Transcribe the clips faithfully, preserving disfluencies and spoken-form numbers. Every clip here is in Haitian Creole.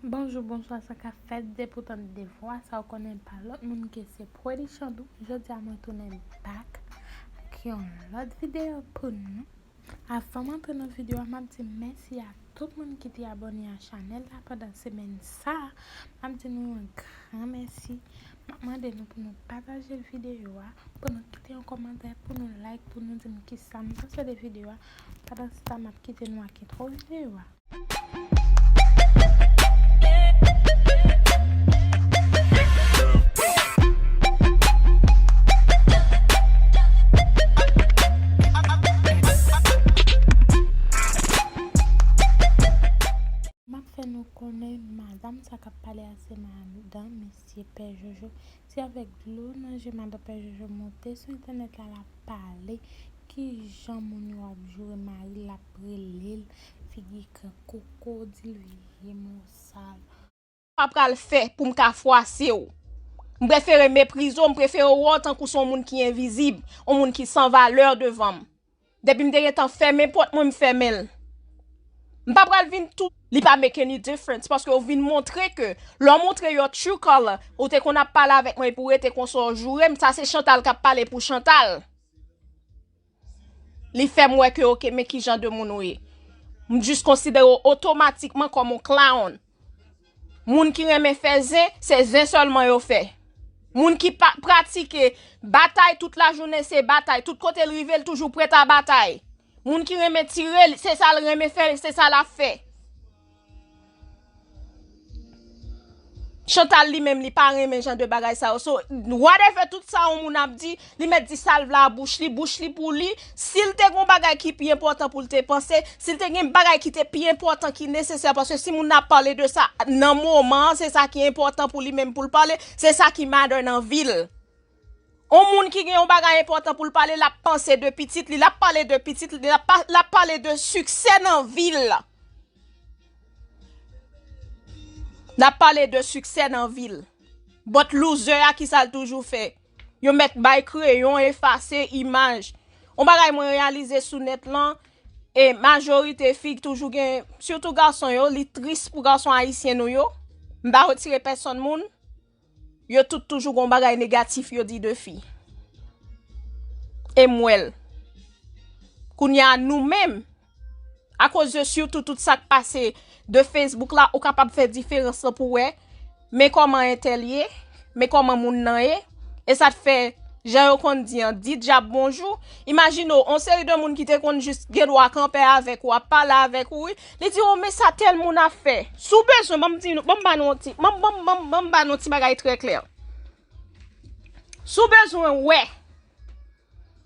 Bonjou, bonswa, sa k ap fèt? Depi w tande vwa sa, w konnen pa lòt moun ke se Pretty Chandou. Jodi a mwen tounen back ak yon lòt videyo pou nou. Avan m antre nan videyo a, m ap di mèsi a tout moun ki te abòne a chanèl la pandan semèn sa a. M ap di nou yon gran mèsi. M ap mande nou pou nou pataje videyo a, pou nou kite yon kòmantè, pou nou like, pou nou di m kisa nou panse de videyo a. Pandan se tan, m ap kite nou ak entwo videyo a. M ap fè nou konnen madanm sa k ap pale a se madanm mesye Pè Jojo. Se avèk dlo nan je madanm Pè Jojo monte sou entènèt la, l ap pale kijan moun yo ap joure mari l, l ap rele l figi kran kokodil, vye mo sal. Pa pral fè pou m ka fwase w. M prefere meprize w, m prefere w wè w tankou se yon moun ki envizib, yon moun ki san valè devan m. Depi m te gentan fèmen pòt mwen, m fèmen l. M pa pral vin tou. Li pa make any difference, paske w vin montre ke lè w montre your true color, ou te konn ap pale avèk mwen epi w rete konsa w joure m, sa se Chantal k ap pale pou Chantal. Li fè m wè ke, oke, men ki jan de moun ou ye. M jis konsidere w otomatikman kòm yon clown. Moun ki renmen fè zen, se zen sèlman yo fè. Moun ki pa pratike batay tout lajounen, se batay. Tout kote l rive, l toujou prèt a batay. Moun ki renmen tire, se sa l renmen fè, se sa l ap fè. Chantal li menm, li pa renmen jan de bagay sa yo. So, whatever tout sa yon moun ap di, li mèt di sa l vle a bouch li, bouch li pou li. Si l te gon bagay ki pi enpòtan pou l te panse, si l te gen bagay ki te pi enpòtan, ki nesesè, paske si moun nan ap pale de sa nan moman an, se sa ki enpòtan pou li menm pou l pale, se sa ki matter nan vi l. On moun ki gen yon bagay enpòtan pou l pale, l ap panse de pitit li, l ap pale de pitit li, l ap pa-, l ap pale de siksè nan vi l. N ap pale de siksè nan vi l. But loser a, ki sa l toujou fè? Yo mèt bay kreyon efase imaj. On bagay mwen reyalize sou nèt lan, e majorite fi toujou gen, sitou gason yo, li tris pou gason ayisyen nou yo. M pa retire pèsonn moun. Yo tout toujou gon bagay negatif yo di de fi. E m wè l. Kounye a nou menm, akoz de sitou tout sa k pase de Facebook la, ou kapab fè diferans lan pou wè, men kòman entèl ye, men kòman moun nan ye, e sa t fè, jan yo konn di an, di dyab bonjou. Imajine w, on seri de moun ki te konn jis gen dwa kanpe avèk ou, ap pale avèk ou, wi, li di, "O, men sa tèl moun ap fè." Si w bezwen, ban m di nou, ban m ba nou yon ti, ban m, ban m, ban m, ban m ba nou yon ti bagay trè klè. Si w bezwen wè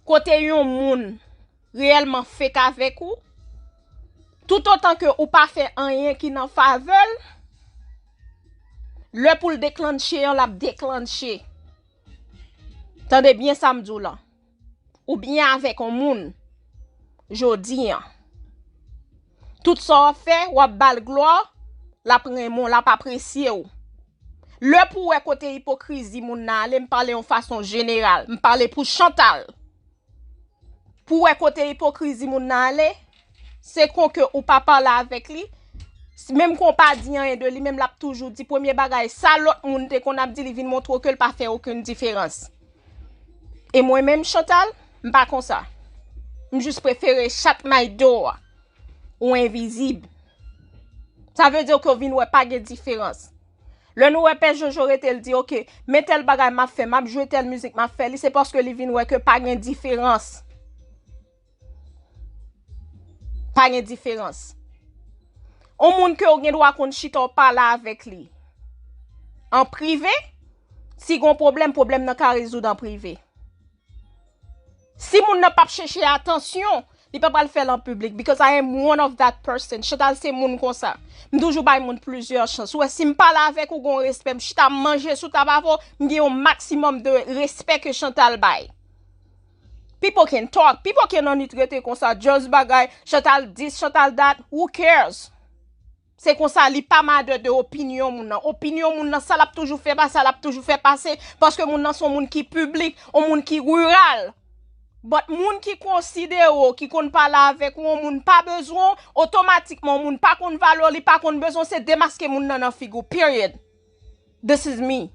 kote yon moun reyèlman fake avèk ou, toutotan ke ou pa fè anyen ki nan favè l, lè pou l deklanche an, l ap deklanche. Tande byen sa m di w lan. Ou byen avèk yon moun jodi an. Tout sa w ap fè, w ap ba l glwa, l ap renmen w, l ap apresye w. Lè pou w wè kote ipokrizi moun nan ale, m pale yon fason jeneral, m pale pou Chantal. Pou w wè kote ipokrizi moun nan ale, se kon ke ou pa pale avèk li, menm kon w pa di anyen de li, menm l ap toujou di premye bagay, sa lòt moun te konn ap di, li vin montre w ke l pa fè okenn diferans. E mwen menm, Chantal, m pa konsa. M jis prefere chat may do a ou envizib. Sa vle di ke w vin wè pa gen diferans. Lè nou wè Pè Jojo rete, l di, "Oke, men tèl bagay m ap fè, m ap jwe tèl mizik, m ap fè li," se paske li vin wè ke pa gen diferans. Pa gen diferans. On moun ke w gen dwa konn chita w pale avèk li an prive, si gon pwoblèm, pwoblèm nan ka rezoud an prive. Si moun nan p ap chèche atansyon, li pa pral fè l an piblik, because I am one of that person. Chantal se moun konsa. M toujou bay moun plizyè chans. Ou wè, si m pale avèk ou, gon respè, m chita, m manje sou tab avè w, m gen yon maksimòm de respè ke Chantal bay. People can talk, people can only rete konsa, just bagay, Chantal this, Chantal that, who cares? Se konsa, li pa matter de opinyon moun nan. Opinyon moun nan, sa l ap toujou fè pase, sa l ap toujou fè pase, paske moun nan se yon moun ki piblik, yon moun ki riral. But moun ki konsidere w, ki konn pale avèk ou, yon moun pa bezwen w, otomatikman yon moun pa konn valè w, li pa konn bezwen w, se demaske moun nan nan figi w. Period. This is me.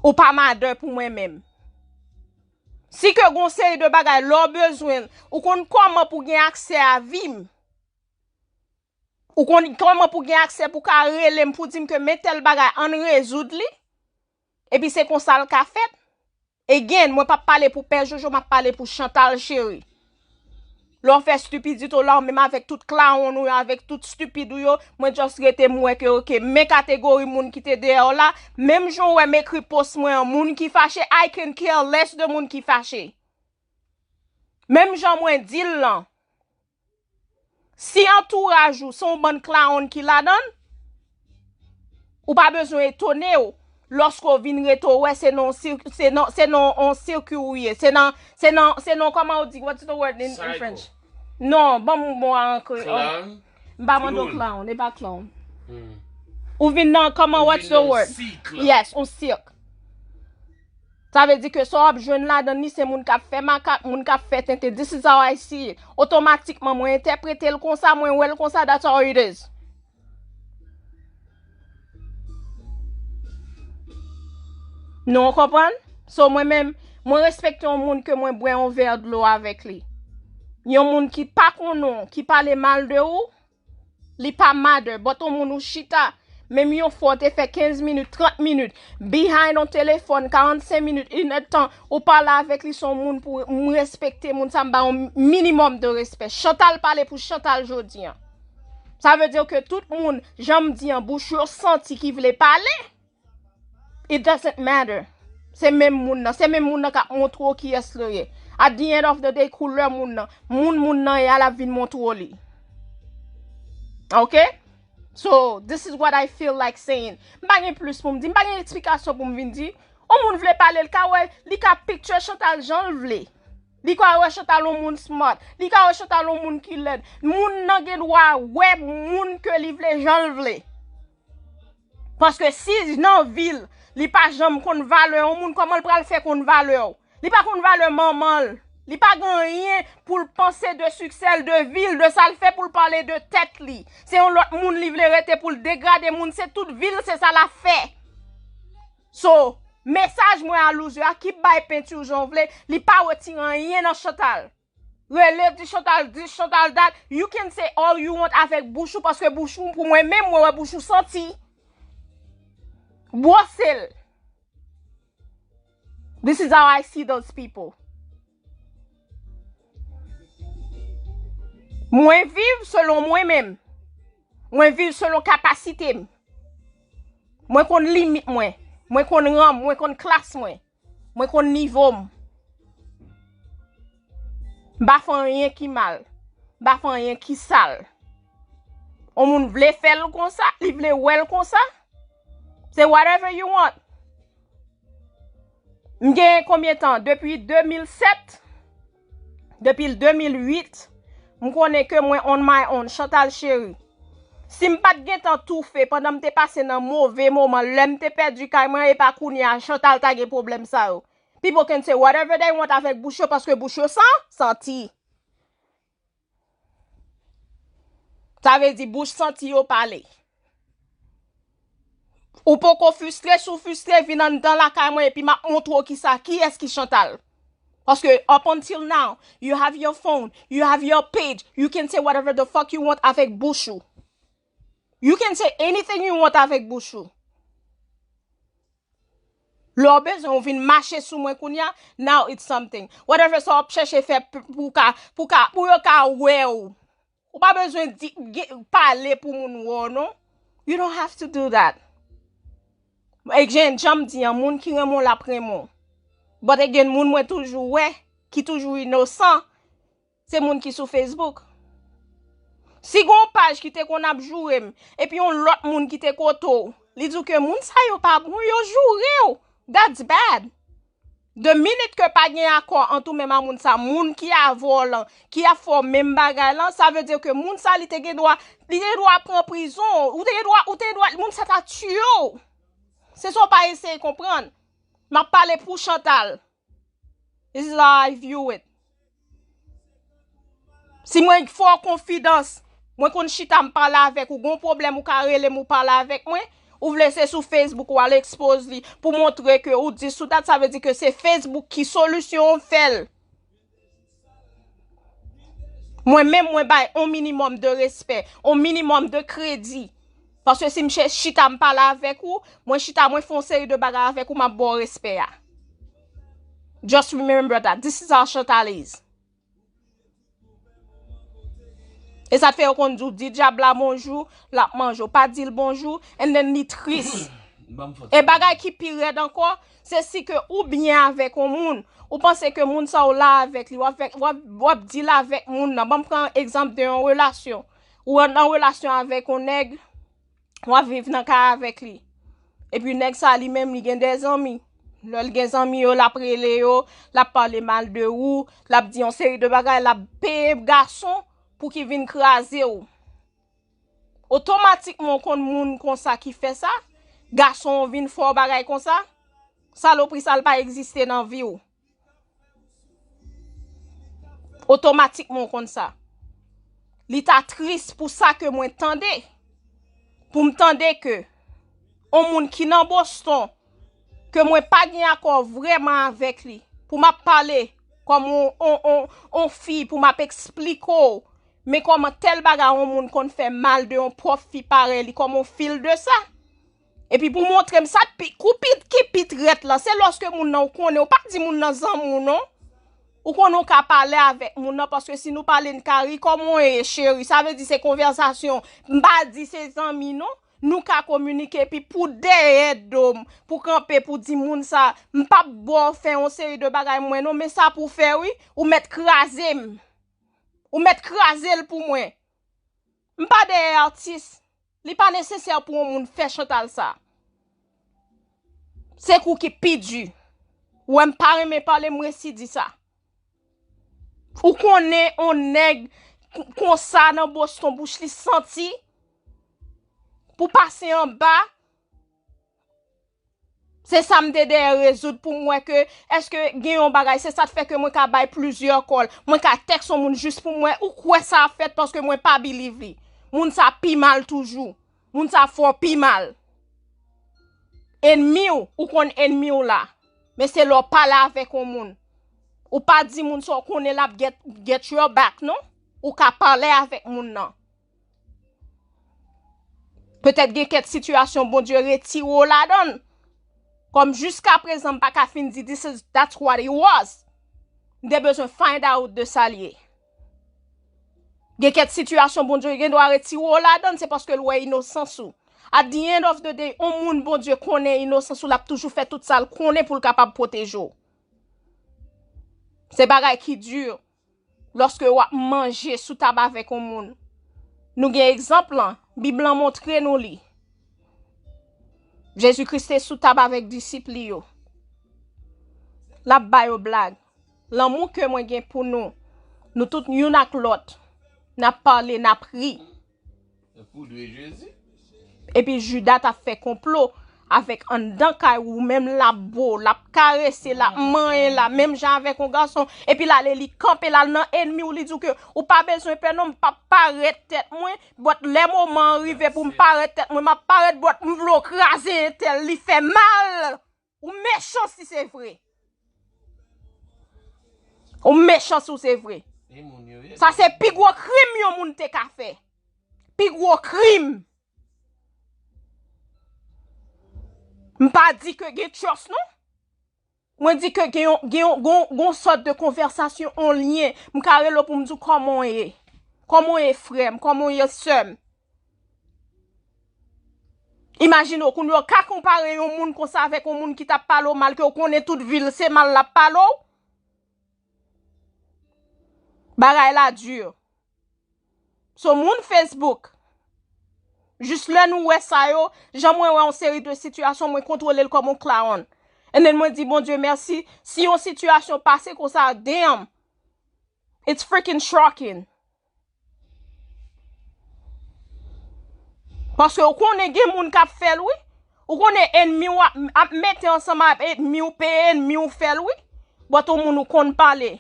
Ou pa matter pou mwen menm. Si ke gon seri de bagay, lè w bezwen l, ou konn kòman pou gen aksè a vi m. Ou konn kòman pou gen aksè pou ka rele m pou di m ke men tèl bagay, ann rezoud li. Epi se konsa l ka fèt. Again, mwen p ap pale pou Pè Jojo, m ap pale pou Chantal Chery. Lè w fè stipidite w la, ou menm avèk tout klawon ou yo, avèk tout stipid ou yo, mwen just rete m wè ke, ok, men kategori moun ki te dèyè w la, menm jan w wè m ekri post mwen an, moun ki fache, I can care less de moun ki fache. Menm jan mwen di l lan, si antouraj ou se yon bann klawon ki ladan l, ou pa bezwen etone w lòske w vin rete w wè se nan, se nan, se nan yon sirkwi ou ye. Se nan, se nan, se nan, kòman w di, what's the word in, in French? Non, ban m mo a an kreyòl. M pa mande w clown, e pa clown. Ou vin nan, kòman, what's the word? Yes, yon sik. Sa vle di ke sa w ap jwenn ladan li se moun k ap fè makak, moun k ap fè tenten. This is how I see it. Otomatikman, mwen entèprete l konsa, mwen wè l konsa, that's all it is. Nou konprann? So, mwen menm, mwen respekte yon moun ke mwen bwè yon vè dlo avèk li. Yon moun ki pa konnen w, ki pale mal de ou, li pa matter, but yon moun ou chita, menm yon fwa w te fè kenz minit, trant minit, behind yon telefòn, karannsenk minit, inèdtan, ou pale avèk li, se yon moun pou m respekte, moun sa m ba yon minimòm de respè. Chantal pale pou Chantal jodi an. Sa vle di ke tout moun, jan m di an, bouch yo santi ki vle pale. It doesn't matter. Se menm moun nan. Se menm moun nan k ap montre w kiyès li ye. At the end of the day, koulè moun nan, moun moun nan ye a, l ap vin montre w li. Ok? So, this is what I feel like saying. M pa gen plis pou m di, m pa gen eksplikasyon pou m vin di. Yon moun vle pale, l ka wè, li ka picture Chantal jan l vle. Li ka wè Chantal yon moun smart. Li ka wè Chantal yon moun ki lèd. Moun nan gen dwa wè moun ke li vle jan l vle. Paske si nan vi l, li pa janm konn valè yon moun, kòman l pral fè konn valè w? Li pa konn valè manman l. Li pa gen anyen pou l panse de siksè l, de vi l, de sa l fè pou l pale de tèt li. Se yon lòt moun li vle rete pou l degrade moun, se tout vi l, se sa l ap fè. So, mesaj mwen a loser a, ki bay penti jan w vle, li pa retire anyen nan Chantal. Rele, di Chantal this, Chantal that. You can say all you want avèk bouch ou, paske bouch ou, pou mwen menm, mwen wè bouch ou santi. Bwose l. This is how I see those people. Mwen viv selon mwen menm. Mwen viv selon kapasite m. Mwen konn limit mwen. Mwen konn ran m, mwen konn klas mwen. Mwen konn nivo m. M pa fè anyen ki mal. M pa fè anyen ki sal. Yon moun vle fè l konsa, li vle wè l konsa. Se whatever you want. M gen konbyen tan? Depi de mil sèt, depi de mil uit, m konnen ke mwen on my own, Chantal Chery. Si m pa t gentan toufe pandan m te pase nan move moman, lè m te pèdi kay mwen, e pa kounye a Chantal ta gen pwoblèm sa yo. People can say whatever they want avèk bouch yo, paske bouch yo san, santi. Sa vle di bouch santi yo pale. Ou poko fristre, si w fristre, vin anndan lakay mwen epi m ap montre w kisa, kiyès ki Chantal. Paske up until now, you have your phone, you have your page, you can say whatever the fuck you want avèk bouch ou. You can say anything you want avèk bouch ou. Lè w bezwen, ou vin mache sou mwen kounye a, now it's something. Whatever sa w ap chèche fè p-, pou ka, pou ka, pou yo ka wè w. Ou pa bezwen di, ge-, pale pou moun wè w, non. You don't have to do that. Again, jan m di an, moun ki renmen w, l ap renmen w. But again, moun mwen toujou wè, ki toujou inosan, se moun ki sou Facebook. Si gon paj ki te konn ap joure m, epi yon lòt moun ki te kote w, li di w ke moun sa yo pa bon, yo joure w. That's bad. De minit ke pa gen akò ant ou menm a moun sa, moun ki avè w lan, ki ap fè w menm bagay lan, sa vle di ke moun sa li te gen dwa, li te gen dwa pran prizon, ou te gen dwa, ou te gen dwa, moun sa ta tiye w. Se sa w pa eseye konprann. M ap pale pou Chantal. This is how I view it. Si mwen fè w konfidans, mwen konn chita m pale avèk ou, gon pwoblèm ou ka rele m ou pale avèk mwen, ou vle se sou Facebook ou al ekspoz li pou montre ke ou dis ou dat, sa vle di ke se Facebook ki solisyon w fè l. Mwen menm, mwen bay on minimòm de respè, on minimòm de kredi. Paske si m chita m pale avèk ou, mwen chita mwen fè yon seri de bagay avèk ou, m ap ba w respè a. Just remember that. This is how Chantal is. E sa t fè yo konn di w, di dyab la bonjou, l ap manje w. Pa di l bonjou, and then li tris. E bagay ki pi rèd ankò, se si ke ou byen avèk yon moun, ou panse ke moun sa ou la avèk li, w ap, w ap, w ap deal avèk moun nan. Ban m pran egzanp de yon relasyon. Ou nan relasyon avèk yon nèg, w ap viv nan kay avèk li. Epi nèg sa li menm li gen de zanmi. Lè l gen zanmi yo, l ap rele yo, l ap pale mal de ou, l ap di yon seri de bagay, l ap peye gason pou ki vin kraze w. Otomatikman w konn moun konsa ki fè sa, gason w vin fè w bagay konsa, salopri sa l pa egziste nan vi w. Otomatikman w konn sa. Li ta tris pou sa ke mwen tande. Pou m tande ke yon moun ki nan Boston, ke mwen pa gen akò vrèman avèk li, pou m ap pale kòm on, on, on, on fi, pou m ap eksplike w, men kòman tèl bagay yon moun konn fè mal de yon pwòp fi parèy li, kòman w feel de sa? Epi pou montre m sa, pi, kou pi, ki pi trèt lan, se lòske moun nan ou konnen, ou pa di moun nan zanmi w non. Ou konnen ou ka pale avèk moun nan, paske si nou pale n ka ri, kòman w ye cheri, sa vle di se konvèsasyon, m pa di se zanmi non. Nou ka kominike, epi pou dèyè do m, pou kanpe, pou di moun sa, m p ap ba w fè yon seri de bagay mwen non, men sa pou w fè wi, ou mèt kraze m. Ou mèt kraze l pou mwen. M pa dèyè atis. Li pa nesesè pou yon moun fè Chantal sa. Se kou ki pi di. Ou wè m pa renmen pale, m resi di sa. Ou konnen on nèg k-, konsa nan Boston, bouch li santi, pou pase anba. Se sa m te dèyè rezoud pou m wè ke èske gen yon bagay, se sa k fè ke mwen ka bay plizyè kòl. Mwen ka tèks yon moun jis pou m wè ou kwè sa ap fèt paske mwen pa believe li. Moun sa pi mal toujou. Moun sa fè w pi mal. Ennmi w, ou konn ennmi w la. Men se lè w pale avèk yon moun. Ou pa di moun sa w konnen l ap get, get your back non. Ou ka pale avèk moun nan. Petèt gen kèk sitiyasyon Bondye retire w ladan l. Kòm jiskaprezan m pa ka fin di this is, that's what it was. M te bezwen find out de sa l ye. Gen kèk sitiyasyon Bondye gen dwa retire w ladan l, se paske l wè inosans ou. At the end of the day, yon moun Bondye konnen inosans ou, l ap toujou fè tout sa l konnen pou l kapab pwoteje w. Se bagay ki di. Lòske w ap manje sou tab avèk yon moun. Nou gen egzanp lan, Bib lan montre nou li. Jezi Kris te sou tab avèk disip li yo. L ap ba yo blag. Lanmou ke mwen gen pou nou, nou tout youn ak lòt, n ap pale, n ap ri. Epi Jida t ap fè konplo avèk anndan kay ou, menm l ap bo, l ap karese, l ap manyen la, menm jan avèk yon gason. Epi l ale, li kanpe, l al nan ennmi w, li di w ke ou pa bezwen pè non, m p ap parèt tèt mwen, but lè moman an rive pou m parèt tèt mwen, m ap parèt, but m vle w kraze entèl, li fè mal. Ou mechan si se vre. Ou mechan si w se vre. Sa se pi gwo krim yon moun te ka fè. Pi gwo krim. M pa di ke gen trust non. Mwen di ke gen yon, gen yon, gon, gon sòt de konvèsasyon, on lyen. M ka rele w pou m di w kòman w ye. Kòman w ye frè m, kòman w ye sè m. Imajine w, kounye w ka konpare yon moun konsa avèk yon moun ki t ap pale w mal, ke w konnen tout vi l se mal l ap pale w. Bagay la di. So, moun Facebook, jis lè nou wè sa yo, jan mwen wè yon seri de sitiyasyon, mwen kontwole l kòm yon clown. And then mwen di, Bondye mèsi, si yon sitiyasyon pase konsa, damn, it's freaking shocking. Paske ou konnen gen moun k ap fè l, wi. Ou konnen ennmi w ap, ap mete ansanm ak ennmi w, peye ennmi w fè l, wi. But yon moun ou konn pale,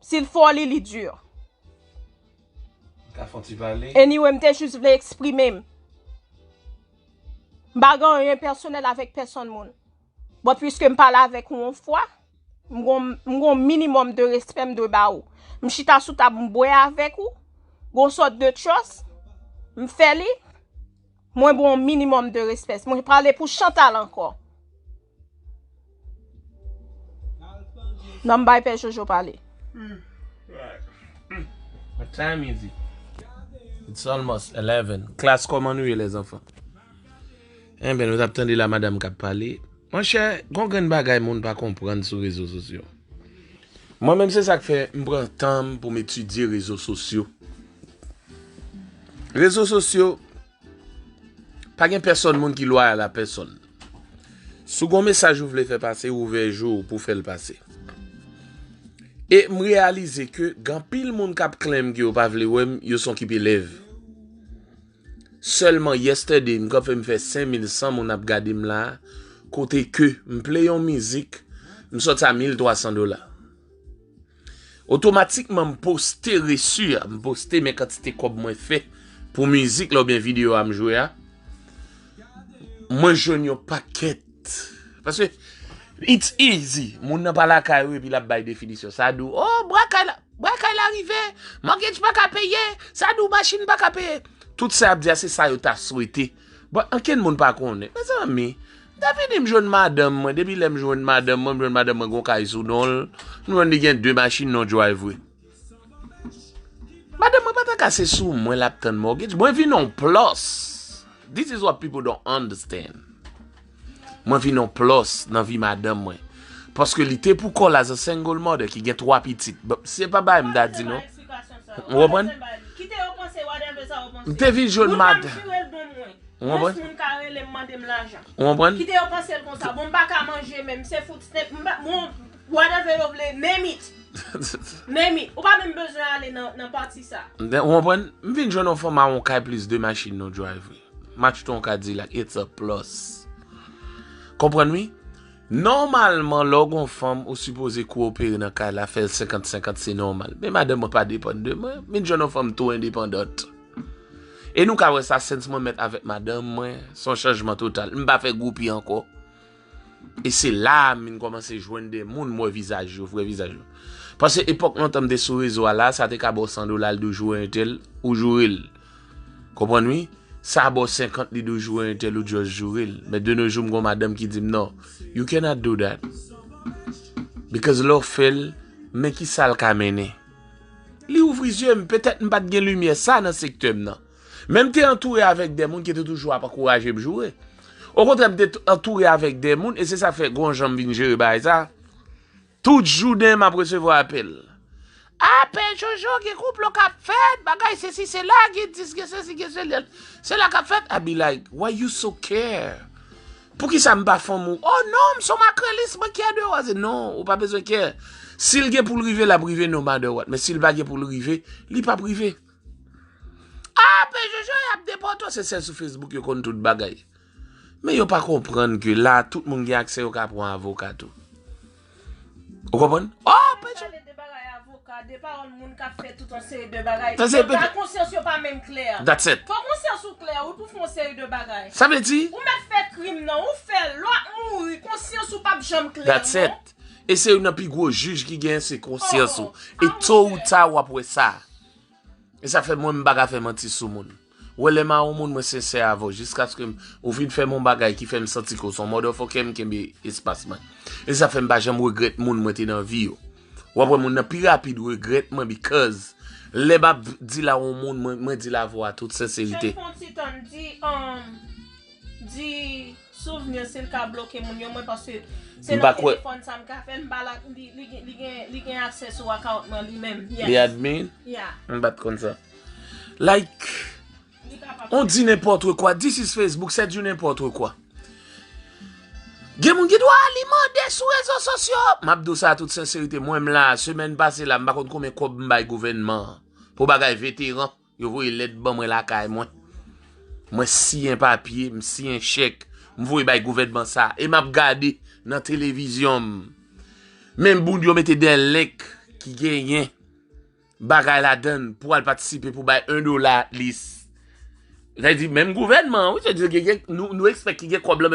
si l fè w li, li di. Ka fè yon ti pale. Anyway, m te jis vle eksprime m. M pa gen anyen pèsonèl avèk pèsonn moun. But piske m pale avèk ou yon fwa, m gon, m gon minimòm de respè m dwe ba ou. M chita sou tab, m bwè avèk ou, gon sòt de trust, m fè li, mwen ba w yon minimòm de respè. Mwen pale pou Chantal ankò. Nan m bay Pè Jojo pale. What time is it? It's almost eleven. Klas, kòman nou ye, lèzanfan? Enben, nou t ap tande la madanm k ap pale. Monchè, gon grenn bagay moun pa konprann sou rezo sosyo. Mwen menm, se sa k fè m pran tan m pou m etidye rezo sosyo. Rezo sosyo, pa gen pèsonn moun ki lwayal a pèsonn. Si w gon mesaj ou vle fè pase, ouvè je w pou w fè l pase. E m reyalize ke gen anpil moun k ap claim ke yo pa vle wè m, yo se yon kip elèv. Sèlman yesterday, m kanpe m fè senk mil san moun ap gade m la, kote ke m play yon mizik, m sòti a mil twa san dola. Otomatikman, m poste resu a, m poste men kantite kòb mwen fè pou mizik la oubyen videyo a m jwe a. Mwen jwenn yon pakèt. Paske, it's easy. Moun nan pa lakay ou epi l ap bay definisyon. Sa di w, oh, bwa kay la, bwa kay la rive, mortgage pa ka peye, sa di w machin pa ka peye. Tout sa y ap di a, se sa yo ta swete. Bon, ankenn moun pa konnen. Mezanmi, depi m jwenn madanm mwen, depi lè m jwenn madanm mwen, m jwenn madanm mwen gon kay sou non l, m jwenn li gen de machin nan driveway. Madanm mwen pa ta ka se sou mwen l ap tann mortgage. Mwen vin on plus. This is what people don't understand. Mwen vin on plus nan vi madanm mwen. Paske li te pou kò l as a single mother ki gen twa pitit. Bon, se pa bagay m ta di non. Ou konprann? M te vin jwenn madanm. Ou konprann? Moun ka rele m mande m lajan. Ou konprann? Kite yo panse l konsa. Bon, m pa ka manje menm. Se food stamp. M pa, bon, whatever yo vle. Name it. Name it. Ou pa menm bezwen ale nan, nan pati sa. Ou konprann? M vin jwenn yon fanm a yon kay plis de machin nan driveway. M achte yon Cadillac. It's a plus. Konprann wi? Nòmalman, lè w gon fanm, ou sipoze kowopere nan kay la, fè l senkant senkant, se nòmal. Men madanm mwen pa depann de mwen. M vin jwenn yon fanm two endepandant. E nou ka wè sa, since mwen mèt avèk madanm mwen, se yon chanjman total. M pa fè groupi ankò. E se la a m vin kòmanse jwenn de moun, m wè vizaj yo, vrè vizaj yo. Paske epòk lontan m te sou rezo a la, sa te ka ba w san dola, l di w joure entèl, ou joure l. Konprann wi? Sa ba w senkant, li di w joure entèl, ou just joure l. Men de nos jours, m gon madanm ki di m, non, you cannot do that. Because lè w fè l, men kisa l ka mennen. Li ouvri zye m, petèt m pa t gen limyè sa nan sektè m nan. Men m te antoure avèk de moun ki te toujou ap ankouraje m joure. Okontrè, m te t-, antoure avèk de moun, e se sa k fè gon jan m vin jere bagay sa. Tout jounen m ap resevwa apèl. Apèl Jojo, gen konplo k ap fèt, bagay sesi sela, gen dis, gen sesi, gen sela, sela k ap fèt. I be like, why you so care? Poukisa m pa fanm ou? Oh non, m se yon makrelis, mwen care de ou. I say, non, ou pa bezwen care. Si l gen pou l rive, l ap rive no matter what. Men si l pa gen pou l rive, li p ap rive. Ah, Pè Jojo, y ap depòte w. Se sèl sou Facebook yo konn tout bagay. Men yo pa konprann ke la, tout moun gen aksè, yo ka pran avoka tou. Ou konprann? Oh, Pè Jojo. Pale de bagay avoka, de pawòl moun k ap fè tout yon seri de bagay. Sa se yo pa, konsyans yo pa menm klè. That's it. Fò konsyans ou klè, wi, pou fè yon seri de bagay. Sa vle di? Ou mèt fè krim nan, ou fè l, lè w ap mouri, konsyans ou p ap janm klè, non. That's it. E se youn nan pi gwo jij ki genyen, se konsyans ou. Oh, e to ou ta, w ap wè sa. E sa fè mwen, m pa ka fè manti sou moun. Ou wè, lè m a yon moun, mwen sensè avè w, jiskaske m, ou vin fè m yon bagay ki fè m santi ke w se yon motherfucker, m kenbe espas mwen. E sa fè m pa janm regrèt moun mwen te nan vi yo. W ap wè moun nan pi rapid regrèt mwen, because lè m ap di l a yon moun, mwen, mwen di l avè w a tout senserite. Chèf, fè yon ti tann, di, um, di Souvni, si l ka bloke moun yo, mwen, paske se nan telefòn sa m ka fè, m pa la, li, li gen, li gen, li gen aksè sou account mwen li menm. Yes. Li admin? Yeah. M pa t konn sa. Like, on dit n'importe quoi. This is Facebook, c'est du n'importe quoi. Gen moun ki dwa alimande sou rezo sosyo. M ap di w sa tout senserite, mwen m la, semèn pase la, m pa konn konbyen kòb m bay gouvènman an pou bagay veteran. Yo voye lèt ban mwen lakay mwen. Mwen siyen papye, m siyen chèk, m voye bay gouvènman sa. E m ap gade nan televizyon m. Men moun yo mete de link ki genyen bagay ladan l pou al patisipe pou bay en dola lis. Sa di menm gouvènman, wi, sa di genyen, nou, nou expect ki gen kòb lan, men